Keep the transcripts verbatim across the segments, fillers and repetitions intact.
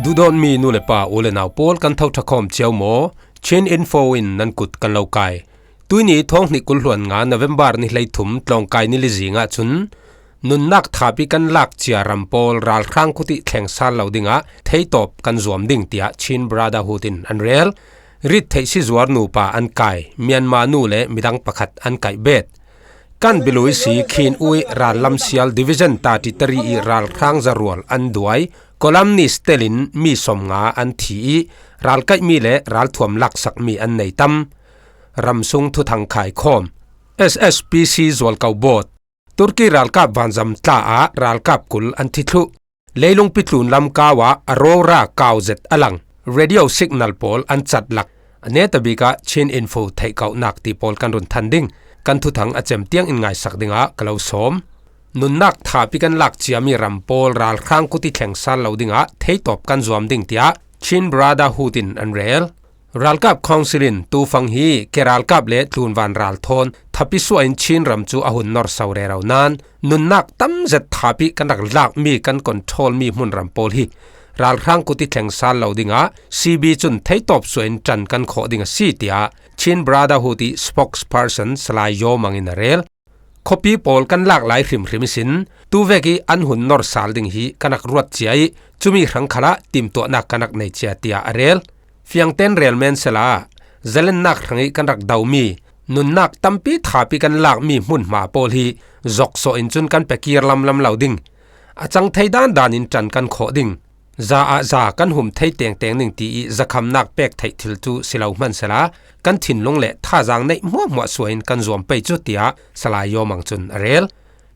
Duhdawtmi nu le pa, u le nau pawl, kan tho ṭha khawm cio maw? Chin Info in nan kut kan lo kai. Tuini thawng hnih kul hluan nga November ni hleithum tlawngkai ni li zingah cun nunnak thapi kan lak cia ram pawl ralhrang kut ih thleng sal lo dingah theitawp kan zuam ding, tiah Chin Brotherhood in an rel. Rit theih si zuar nupa an kai, Myanmar nu le midang pakhat an kaih bet. Kan Bilui si Khin Ui rallam sial Division thirty-three ih ralhrang zarual an duai, columnist telin mi sawmnga an thi ih, ralkaihmi le ralthuam laksakmi an nei tam. Ramsung thuthang khaikhawm. S S P C zualko bawt. Turkey ralkap vanzam tla ah ralkap kul an thi thluh. Leilungpi tlun lam kau ah Aurora kau zet a lang. Radio signal pawl an cat lak. A netabik ah Chin Info theihkauhnak ti pawl kan run than ding. Kan thuthang a cem tiang in ngaisak dingah ka lo sawm. Nunnak thapi kan lak ciami ram pawl ralhrang kut ih thleng sal lo dingah theitawp kan zuam ding, tiah Chin Brotherhood in an rel. Ralkap Council in tufang hi ke ralkap le tlunvan ral thawn thapi suah in Chin ram cu a hun norso rero nain nunnak tam zet thapi kan rak lakmi, kan control mi hmun ram pawl hi ralhrang kut ih thleng sal lo dingah C B cun theitawp suah in ṭan kan khawh ding a si, tiah Chin Brotherhood ih spokesperson Salai Yaw Mang in a rel. Khuapi pawl kan lak lai hrimhrim ihsin tuvek ih an hun nor sal ding hi kan rak ruat cia ih, cumi hrang khalah timtuahnak kan rak nei cia, tiah a rel. Fiangten rel men sehla, zalennak hrang ih kan rak domi, nunnak tampi thapi kan lakmi hmunhma pawl hi zoksawh in cun kan pekir lamlam lo ding. A cang thei dandan in ṭan kan khawh ding. Za ah za kan hum thei tengteng ding ti ih zakhamnak pek theih thil cu si lo hmansehla, kan thinlung le thazaang neih hmuahhmuah suah in kan zuam pei cu, tiah Salai Yaw Mang cun a rel.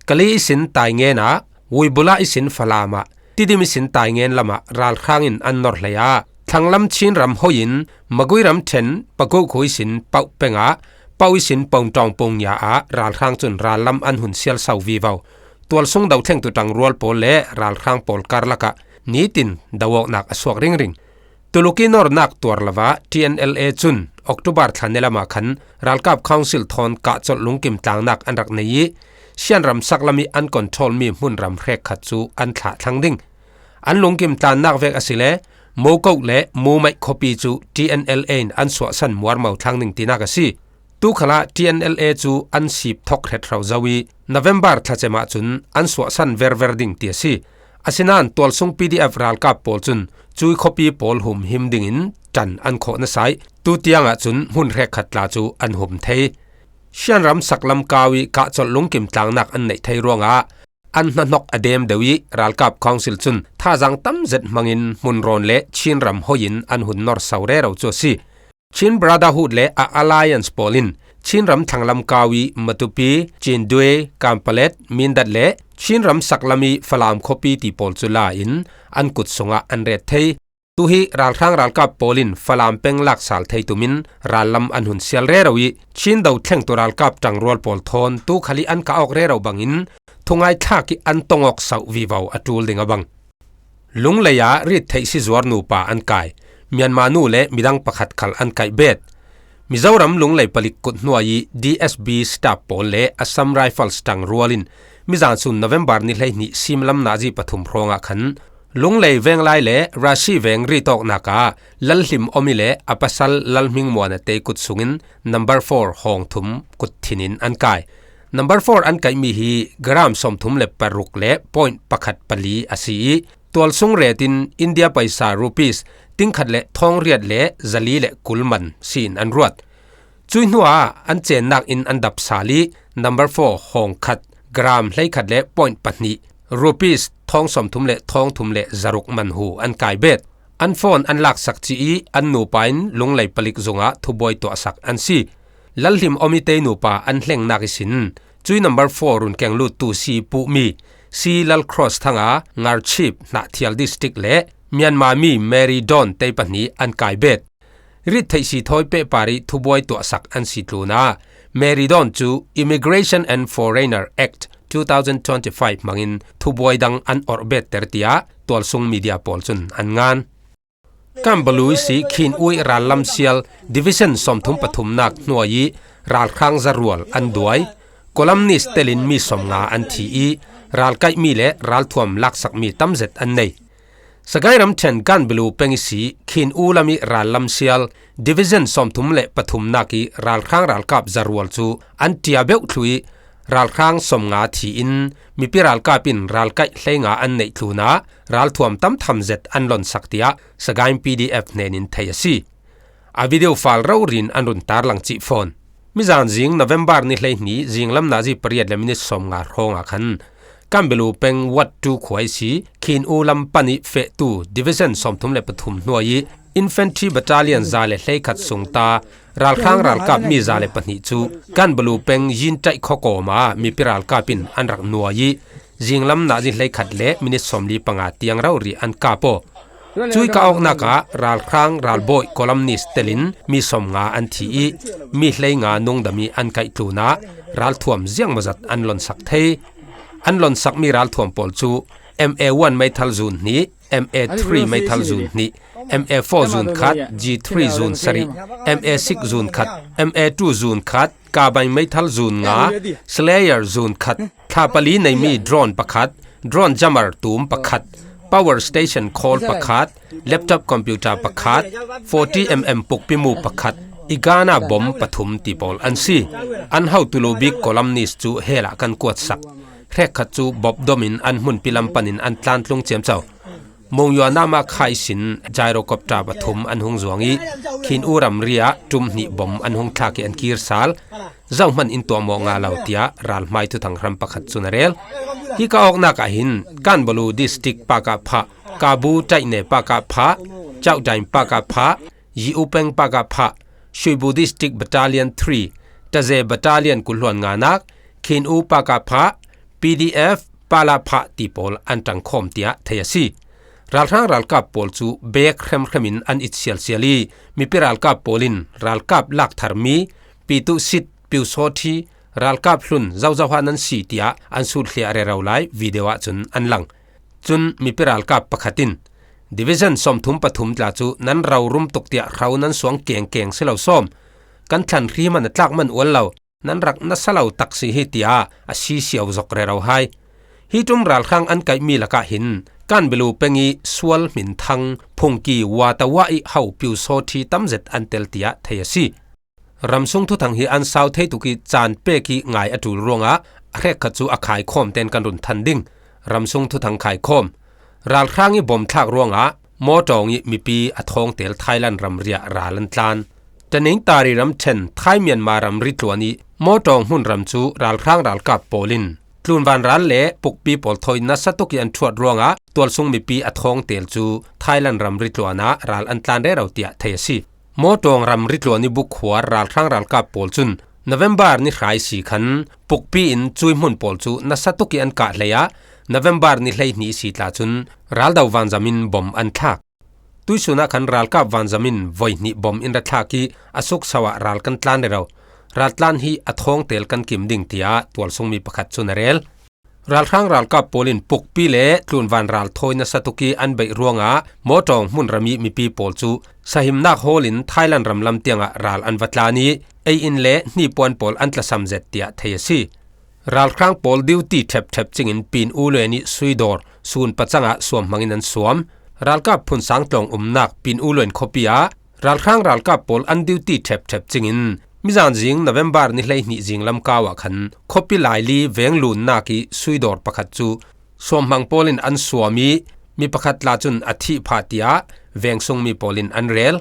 Kali ihsin Taingen ah, Uibula ihsin Falam ah, Tidim ihsin Taingen lamah ralhrang in an nor hlei ah, thlanglam Chin ram hoi in Magui ram ṭhen Pakuhkhu ihsin Pauh peng ah, Pauh ihsin Pongtawng Pongya ah ralhrang cun rallam an hun sial so vivo. Tualsung dothlengtu ṭangrual pawl le ralhrang pawl karlak ah nitin do awknak a suak ringring. Tuluki nornak tuar lo ah T N L A cun October thla ni lam ah khan ralkap council thawn kahcolh lungkim tlangnak an rak nei ih, Shan ram saklam ih an control mi hmun ram hrekkhat cu an thlah thlang ding. An lungkim tlannak vek a si le Mokoh le Mumaih khuapi cu T N L A in an suahsan muarmo thlang ding tinak a si. Tu khalah T N L A cu an sip thawk hret hro zo ih November thlacem ah cun an suahsan verver ding ti a si. Asinain tualsung P D F ralkap pawl cun cui khuapi pawl humhim dingin ṭan an khawh nasa ih, tu tiang ah cun hmun hrekkhat tla cu an hum thei. Shan ram saklam kau ih kahcolh lungkim tlangnak an neih thei ruangah an hnahnok a dem deuh ih ralkap council cun thazaang tam zet hmangin hmunrawn le Chin ram hoi in an hun nor so rero cu a si. Chin Brotherhood le a alliance pawl in Chin ram thlanglam kau ih Matupi, Chindwin, Kanpalet, Mindat le Chin ram saklam ih Falam khuapi ti pawl cu la in an kut sungah an ret thei. Tu hi ralhrang ralkap pawl in Falam peng lak sal thei tumin rallam an hun sial rero ih Chin dothlengtu ralkap ṭangrual pawl thawn tu khal ih an kah awk rero bangin thungai thlak ih an tong awk sauh vivo a ṭul ding a bang. Lunglei ah rit theih si zuar nupa an kai, Myanmar nu le midang pakhat khal an kaih bet. Mizoram Lunglei palik kut hnuai ih D S B staff pawl le Assam Rifles ṭangrual in mizan sun November ni hleihnih simlam nazi pathum hrawngah khan Lunglei venglai le Rashi veng rit awknak ah Lalhlim Omi le a pasal Lalhming Muana te kut sungin number four hawng thum kut thin in an kai. Number four an kaihmi hi gram sawmthum le paruk le point pakhat pali a si ih, tualsung ret in India paisa rupees tingkhat le thawng riat le zali le kul man si in an ruat. Cui hnuah an cennak in an dap sal ih number four hawng khat gram hleikhat le point pahnih rupees thawng sawmthum le thawng thum le zaruk man hu an kai bet. An phone an laksak ci ih an nupa in Lunglei palik zungah thubuai tuahsak an si. Lalhlim Omi te nupa an hlengnak ihsin cui number four run keng luttu si puhmi si Lalcross thanga Ngarchip Hnahthial district le Myanmar mi Mary Dawn te pahnih an kai bet. Rit theih si thawi pehpar ih thubuai tuahsak an si tlunah Mary Dawn cu Immigration and Foreigner Act two thousand twenty-five hmangin thubuai dang an orh better tiah tualsung media pawl cun an ngan. Kambalui si Khin Ui rallam sial Division sawmthum pathumnak hnuai ih ralhrang zarual an duai. Columnist telin mi sawmnga an thi ih ralkaihmi le ralthuam laksakmi tam zet an nei. Sagaing ramṭhen Ganbalu peng ihsi Khin U lam ih ral lamsial Division sawmthum le pathumnak ih ralhrang ralkap zarual cu an ṭia beuh thluh ih ralhrang sawmnga thi in mipi ralkap in ralkaih hleinga an neih tlunah ralthuam tamtham zet an lonsak tiah Sagaing P D F hnenin theih a si. A video file rori in an run tarlang cih fawn. Mizan zing November ni hleihnih zinglam nazi pariat le minit sawmnga hrawngah khan Ganbalu peng Ward two khua ihsi Khin U lam pan ih fehtu Division sawmthum le pathum hnuai ih Infantry Battalion za le hleikhat sungta ralhrang ralkap mi za le pahnih cu Ganbalu peng Yintaih khuakawm ah mipi ralkap in an rak nuai ih zinglam nazi hleikhat le minit sawmli panga tiang rori an kap aw. Cuih kah awknak ah ralhrang ralbawi columnist telin mi sawmnga an thi ih mi hleinga nungdam ih an kaih tlunah ralthuam ziangmawzat an lonsak thei. An lonsakmi ralthuam pawl cu M A one meithal zun hnih, M A three meithal zun hnih, M A four zun khat, G three zun sarih, M A six zun khat, M A two zun khat, Carbine meithal zun nga, Slayer zun khat, thla pali neimi drone pakhat, drone jammer tum pakhat, power station khol pakhat, laptop computer pakhat, forty mm pukpimu pakhat, Igana bom pathum ti pawl an si. An hotu lo bik columnist cu hell ah kan kuatsak. Hrekkhat cu bop dom in an hmunpi lam panin an tlantlung ciamco. Monywa Nama kha ihsin gyrocopter pathum an hung zuang ih Khin U ramri ah ṭum hnih bom an hung thlak ih an kir sal. Zohman in tuahmawh ngah lo, tiah ralhmai thuthang hram pakhat cun a rel. Hi kah awknak ah hin Ganbalu District pakah phah, Kabu Taihne pakah phah, Chaudain pakah phah, Yi Upeng pakah phah, Shuibu District Battalion three, Taze Battalion kulhluan nganak, Khin U pakah phah, P D F palahphah ti pawl an ṭangkhawm tiah theih a si. Ralhrang ralkap pawl cu bek hremhrem in an it sialsial ih mipi ralkap pawl in ralkap laktharmi Pitu Sit, Piu Sawthi, ralkap hlun zozoha nan si tiah an sutthliah rero lai video ahcun an lang. Cun mipi ralkap pakhat in, Division sawmthum pathum tla cu nan ro rum tuk tiah hro nan suang kengkeng si lo sawm. Kan thlan hri man a tlak man ual lo, nan rak nasa lo tak si hi, tiah a si siau zok rero hai. Hi ṭum ralhrang an kaihmi lakah hin Ganbalu peng ih sual hminthang phungki watawa ih ho Piu Sawthi tamzet an tel tiah theih a si. Ramsung thuthang hi an sau thei tuk ih caan pek ih ngai a ṭul ruangah a hrekkhat cu a khaikhawm tein kan run than ding. Ramsung thuthang khaikhawm. Ralhrang ih bom thlak ruangah Mawtawng ih mipi a thawngtel Thailand ramri ah ral an tlan. Taningtari ramṭhen Thai Myanmar ramri tluan ih Mawtawng hmunram cu ralhrang ralkap pawl in tlunvan ral le pukpi pawl thawi nasa tuk ih an ṭhuat ruangah tualsung mipi a thawngtel cu Thailand ramri tluan ah ral an tlan rero tiah theih a si. Mawtawng ramri tluan ih bukhuar ralhrang ralkap pawl cun November ni hrai si khan pukpi in cuih hmun pawl cu nasa tuk ih an kah hlei ah November ni hleihnih si tla cun raldo vanzam in bom an thlak. Tuihsun ah khan ralkap vanzam in voi hnih bom in ra thlak ih a sukso ah ral kan tlan rero. Raltlan hi a thawngtel kan kim ding, tiah tualsungmi pakhat cun a rel. Ralhrang ralkap pawl in pukpi le tlunvan ral thawi nasa tuk ih an beih ruangah Mawtawng hmunram ih mipi pawl cu sahimnak hawl in Thailand ram lam tiangah ral an va tlan ih ei inn le hnipuan pawl an tlasam zet tiah theih a si. Ralhrang pawl duty ṭhepṭhep cingin Pin U Luen ih Suidawr sun pacang ah suamhmang in an suam. Ralkap phunsang tlawng umnak Pin U Luen khuapi ah ralhrang ralkap pawl an duty ṭhepṭhep cingin mizan zing November ni hleihnih zinglam kau ah khan khuapi laili venglunnak ih Suidawr pakhat cu suamhmang pawl in an suam ih mi pakhat tla cun a thih phah tiah vengsungmi pawl in an rel.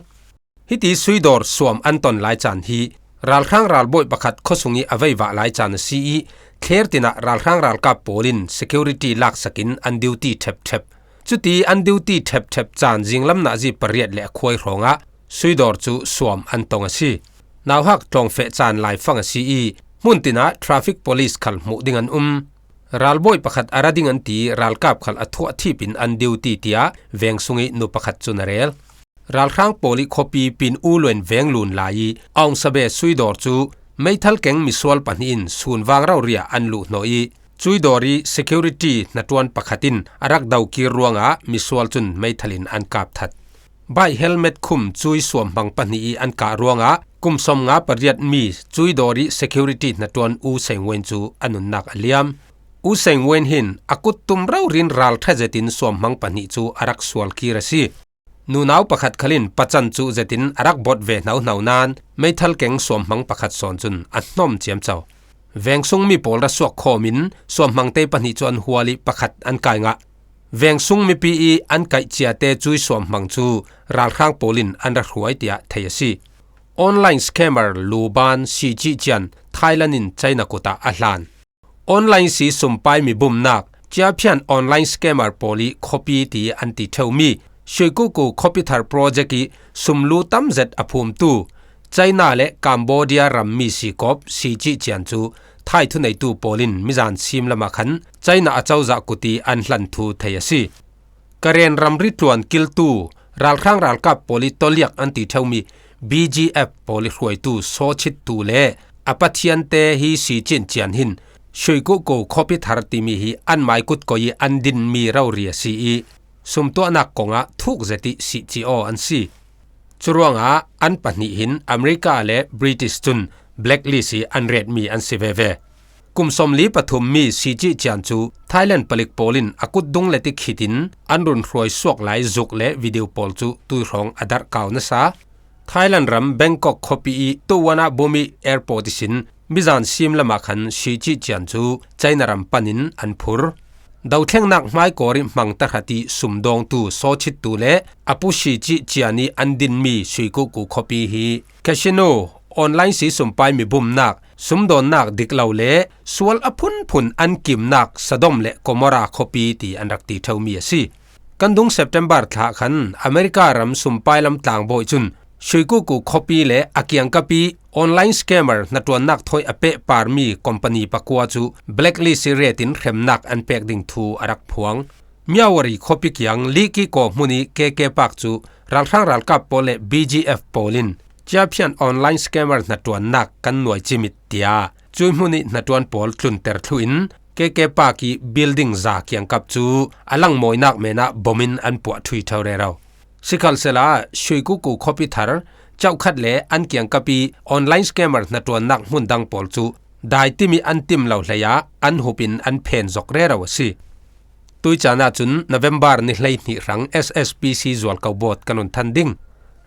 Hiti Suidawr suam an ton lai caan hi ralhrang ralbawi pakhat khuasung ih a veivah lai caan a si ih thler tinah ralhrang ralkap pawl in security laksak in an duty ṭhepṭhep. Cuti an duty ṭhepṭhep caan zinglam nazi pariat le a khuai hrawngah Suidawr cu suam an tong a si. Nauhak tlawngfeh caan laifang a si ih hmun tinah traffic police khal hmuh ding an um. Ralbawi pakhat a ra ding an ti ih ralkap khal a thuah thip in an duty, tiah vengsung ih nu pakhat cun a rel. Ralhrang pawl ih khuapi Pin U Luen venglun lai ih Aung Sabe Suidawr cu meithal keng misual pahnih in sunvang rori ah an luhhnawh ih Suidawr ih security hnaṭuan pakhat in a rak dokir ruangah misual cun meithal in an kap that. Bike helmet khum cui suamhmang pahnih ih an kah ruangah kum sawmnga pariat mi Suidawr ih security hnaṭuan U Seng Wen cu a nunnak a liam. U Seng Wen hin a kut tum raurin ralṭha zetin suamhmang pahnih cu a rak sual kir a si. Nunau pakhat khalin pacang cu zetin a rak bawt ve hnohno nain meithal keng suamhmang pakhat sawn cun a hnawm ciamco. Vengsung mi pawl ra suak khawmin suamhmangte pahnih cu an hual i pakhat an kai ngah. Vengsung mipi i an kaih ciate cui suamhmang cu ralhrang pawl in an ra hruai tiah thei a si. Online scammer Lu Ban Sici Cian Thailand in China kut ah a hlan. Online si sumpai mi bumnak, ciaphian online scammer pawl i khuapi ti an ti ṭheumi Shuikuku khuapi thar project i sumlu tam zet a phumtu China le Cambodia rammi sikawp Sici Cian cu Thai thuneitu pawl in mizan sim lamah khan China acozah kut i an hlan thu thei a si. Karen ramri tluan kiltu ralhrang ralkap pawl i tawliak an ti ṭheumi B G F pawl i hruaitu Sawchittu le a pathiante hi Sici Cian hin Shuikuku khuapi thar timi hi an mai kut koi i an dinmi rori a si i sumtuahnak kongah thuk zet i sih ci aw an si. Curuangah an pahnih hin America le British cun blacklist i an retmi an si veve. Kum sawmli pathum mi Sici Cian cu Thailand palik pawl in a kut dung le ti khit in an run hruai suak lai zuk le video pawl cu tuihrawng a darh kau nasa. Thailand ram Bangkok khuapi i Tuwanabumi airport ihsin mizan sim lamah khan Sici Cian cu China ram panin an phur. Dothlengnak hmaikawr i hmang tahrat i sumdawngtu Sawchittu le a pu Sici Cian i an dinmi Shuikuku khuapi hi casino, online si sumpai mi bumnak, sumdawnnak dik lo le sual a phunphun an kimnak Sodom le Gomorrah khuapi ti an rak ti ṭheumi a si. Kan dung September thla khan America ram sumpai lam tlangbawi cun Shuikuku khuapi le a kiangkap i online scammer hnaṭuannak thawi a pehparmi company pakua cu blacklist i retin hremnak an pek ding thu a rak phuang. Myawaddy khuapi kiang Liki kaw hmun i K K Park cu ralhrang ralkap pawl le B G F pawl in ciaphian online scammer hnaṭuannak kan nuai cimit tiah cui hmun i hnaṭuan pawl tlunter thluh in K K Park i building za kiangkap cu a langmawinak men ah bom in an puah ṭhui ṭheu rero. Sikhalsehla Shuikuku khuapi thar, cauhkhat le an kiangkap i online scammer hnaṭuannak hmun dang pawl cu dai tim i an tim lo hlei ah an hup in an phen zok rero a si. Tui caan ahcun November ni hleihnih hrang S S P C zualko bawt kan run than ding.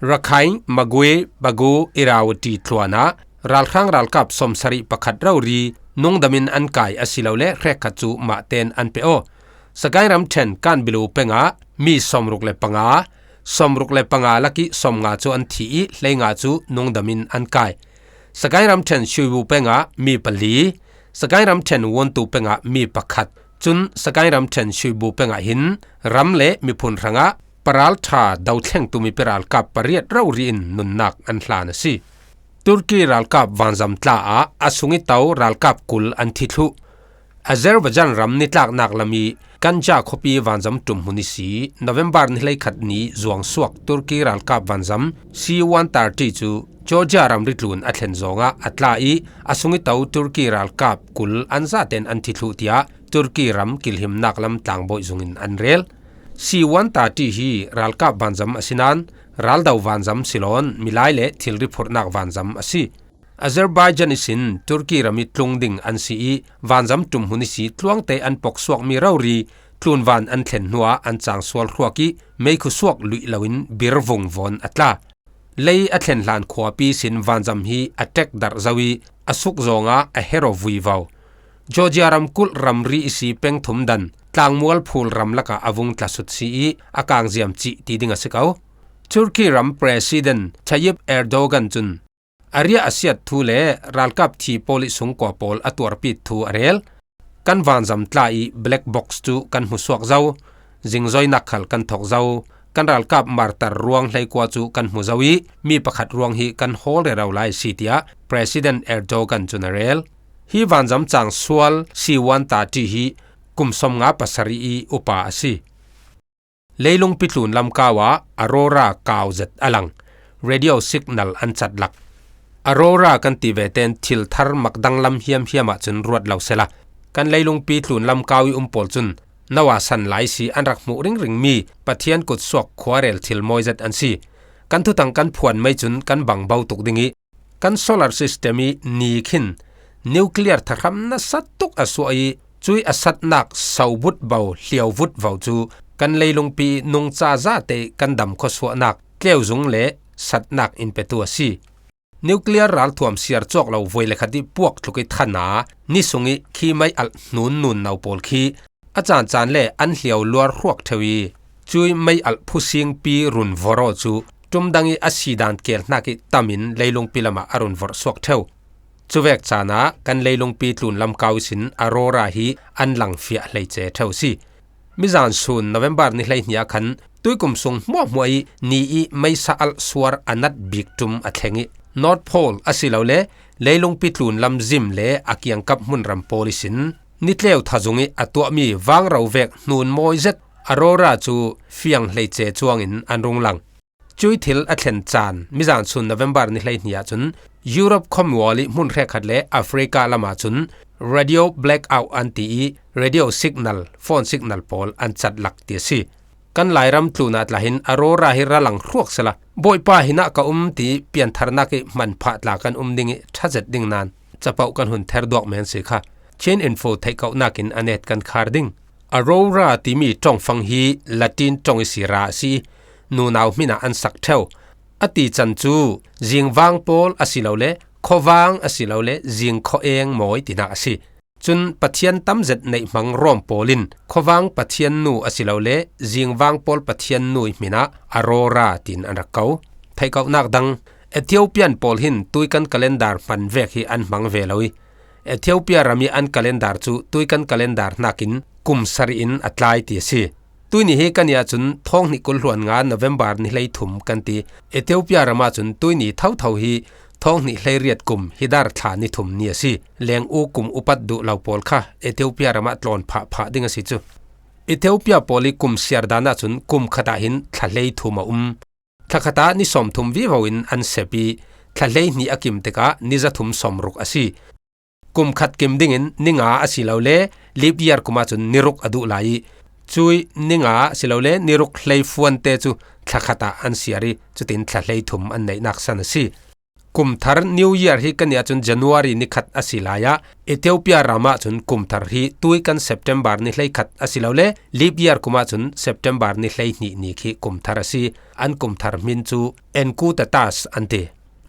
Rakhine, Magwe, Bago, Irrawaddy tluan ah ralhrang ralkap sawmsarih pakhat rori nungdam in an kai asilole hrekkhat cu mah tein an pe aw. Sagaing ramṭhen Kanbilu peng ah mi sawmruk le panga, sawmruk le panga lak i sawmnga cu an thi i hleinga cu nungdam in an kai. Sagaing ramṭhen Shuibu peng ah mi pali, Sagaing ramṭhen Wontu peng ah mi pakhat. Cun Sagaing ramṭhen Shuibu peng ah hin ram le miphun hrangah paralṭha dothlengtu mipi ralkap pariat rori in nunnak an hlan a si. Turkey ralkap vanzam tla ah a sung i to ralkap kul an thi thluh. Azerbaijan ram nitlaknak lam i Ganja khuapi vanzam ṭum hmun ihsi November ni hleikhat ni zuangsuak Turkey ralkap vanzam C one thirty cu Georgia ramri tlun a thlen zawngah a tla i a sung i to Turkey ralkap kul an zaten an thi thluh tiah Turkey ram kilhimnak lam tlangbawi zungin an rel. C one thirty hi ralkap vanzam a si nain raldo vanzam si loin milai le thilri phurhnak vanzam a si. Azerbaijan ihsin Turkey ram i tlung ding an si i vanzam ṭum hmun ihsi tluangte an poksuakmi rori tlunvan an thlen hnuah an cangsual hruak i meikhu suak luih loin birvung vawn a tla. Lei a thlen hlan khuapi sin vanzam hi a ṭek darh zo i a suk zawngah a hero vuivo. Georgia ramkulh ramri ihsi peng thum dan tlangmual phul ram lakah a vung tlasut si i a kangziam cih ti ding a si ko. Turkey ram President Tayyip Erdogan cun a riah a siat thu le ralkap thi pawl i sungkua pawl a tuarpit thu a rel. Kan vanzam tla i black box cu kan hmusuak zo, zingzoinak khal kan thok zo, kan ralkap martar ruang hleikua cu kan hmu zo i mi pakhat ruang hi kan hawl rero lai a si, tiah President Erdogan cun a rel. Hi vanzam cangsual C one thirty hi kum sawmnga pasarih i upa a si. Leilung pitlun lamkau ah aurora kau zet a lang. Radio signal an cat lak. Aurora kan ti ve ten thil thar mak danglam hiamhiam ah cun ruat lo sela, kan leilung pitlun lamkau i um pawl cun Noah san lai si an rak hmuh ringringmi Pathian kutsuak khuarel thil mawi zet an si. Kan thuthang kan phuan mei cun kan bang bo tuk ding i kan solar system i ni khin nuclear thahram nasa tuk a suah i Cui a satnak sobut bo hliau vut vo cu kan leilungpi nungca zate kan dam khuasuahnak tleuzung le satnak in petu a si. Nuclear ralthuam siar cawk lo voi le khat ih puak tluk ih than a ni sung ih khi mei alh hnun nun no pawl khi a caan caan le an hliau luar hruak ṭheu ih cui mei alh phusingpi run vorh aw cu ṭum dang ih a si dan keel hnak ih tam in leilungpi lamah a run vorh suak ṭheu. Cuvek caan ah kan leilungpi tlun lamkau ihsin aurora hi an langfiah hleice ṭheu si. Mizan sun November ni hleihnih ah khan tuikum sung hmuahhmuah ih ni ih meisa alh suar a nat bik ṭum a thleng ih North Pole asilole leilungpi tlun lam zim le a kiangkap hmunram pawl ihsin ni tleu thazung ih a tuahmi vangro vek hnun mawi zet aurora cu fiang hleice cuangin an rung lang. Cui thil a thlen caan mizan sun November ni hleihnih ah cun Europe khuamual ih hmun hrekkhat le Africa lamah cun radio blackout an ti ih radio signal, phone signal pawl an cat lak ti a si. Kan Lairam tlunah tla hin aurora hi ra lang hruak sehla Bawipa hinah ka um ti piantharnak ih hmanphah tla kan um ding ih ṭha zet ding nain capoh kan hun ther duak men si kha. Chin Info theihkohnak in a net kan khar ding. Aurora timi ṭongfang hi Latin ṭong ih si ra a si ih nunau hminah an sak ṭheu. A tican cu zingvang pawl asilole khuavang asilole zingkhuaeng mawi tinak a si. Cun pathian tam zet neihmang Rom pawl in khuavang pathian nu asilole zingvang pawl pathian nu ih hminah Aurora tiin an rak ko. Theihkohnak dang, Ethiopian pawl hin tuikan kalendar hman vek hi an hmang ve lo ih Ethiopia ram ih an kalendar cu tuikan kalendar hnakin kum sarih in a tlai ti a si. Tuini hi kan ih ahcun thawng hnih kul hluan nga November ni hlei thum kan ti. Ethiopia ram ahcun tuini thotho hi thawng hnih hleiriat kum Hidar thla ni thum ni a si. Leng u kum upat duh lo pawl kha Ethiopia ram ah tlawn phah phah ding a si cu. Ethiopia pawl ih kum siar dan ahcun kum khat ah hin thla hlei thum a um. Thla khat ah ni sawmthum vivo in an sep ih thla hlei hnih a kim tikah ni zathum sawmruk a si. Kum khat kim dingin ni nga asilole leap year kum ahcun ni ruk a duh lai ih cui ni nga asilole ni ruk hlei fuante cu thla khat ah an siar ih cutin thla hlei thum an neihnak san a si. Kum thar New Year hi kan ih ahcun January ni khat a si lai ah Ethiopia ram ahcun kum thar hi tuikan September ni hleikhat asilole leap year kum ahcun September ni hleihnih ni khi kum thar a si. An kum thar hmin cu Enkutatas an ti.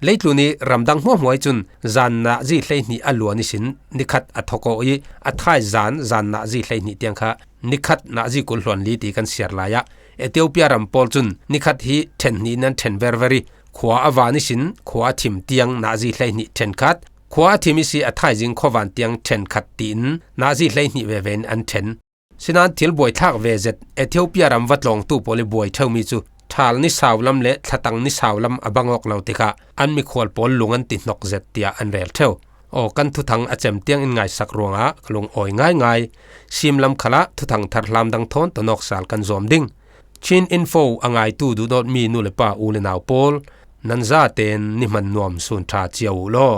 Leitlun ih ramdang hmuahhmuah ih cun zan nazi hleihnih a luan ihsin nikhat a thawk aw ih a thaizan zan nazi hleihnih tiang kha nikhat nazi kul hluan li ti kan siar lai ah Ethiopia ram pawl cun nikhat hi ṭhen hnih in an ṭhen verver ih khua a van ihsin khua a thim tiang nazi hleihnih ṭhenkhat, khua a thim ihsi a thaizing khuavan tiang ṭhenkhat tiin nazi hleihnih veve in an ṭhen. Sinain thil buaithlak ve zet Ethiopia ram va tlawngtu pawl ih buai ṭheumi cu ṭhal ni sau lam le thlatang ni sau lam a bang awk lo tikah an mikhual pawl lung an ti hnok zet tiah an rel ṭheu. Aw, kan thuthang a cem tiang in ngaisak ruangah ka lung awi ngaingai. Simlam khalah thuthang thar hlamdang thawn tonawk sal kan zuam ding. Chin Info a ngaitu duhdawtmi nu le pa u le nau pawl, nan zaten ni hman nuam sun ṭha cio uh law.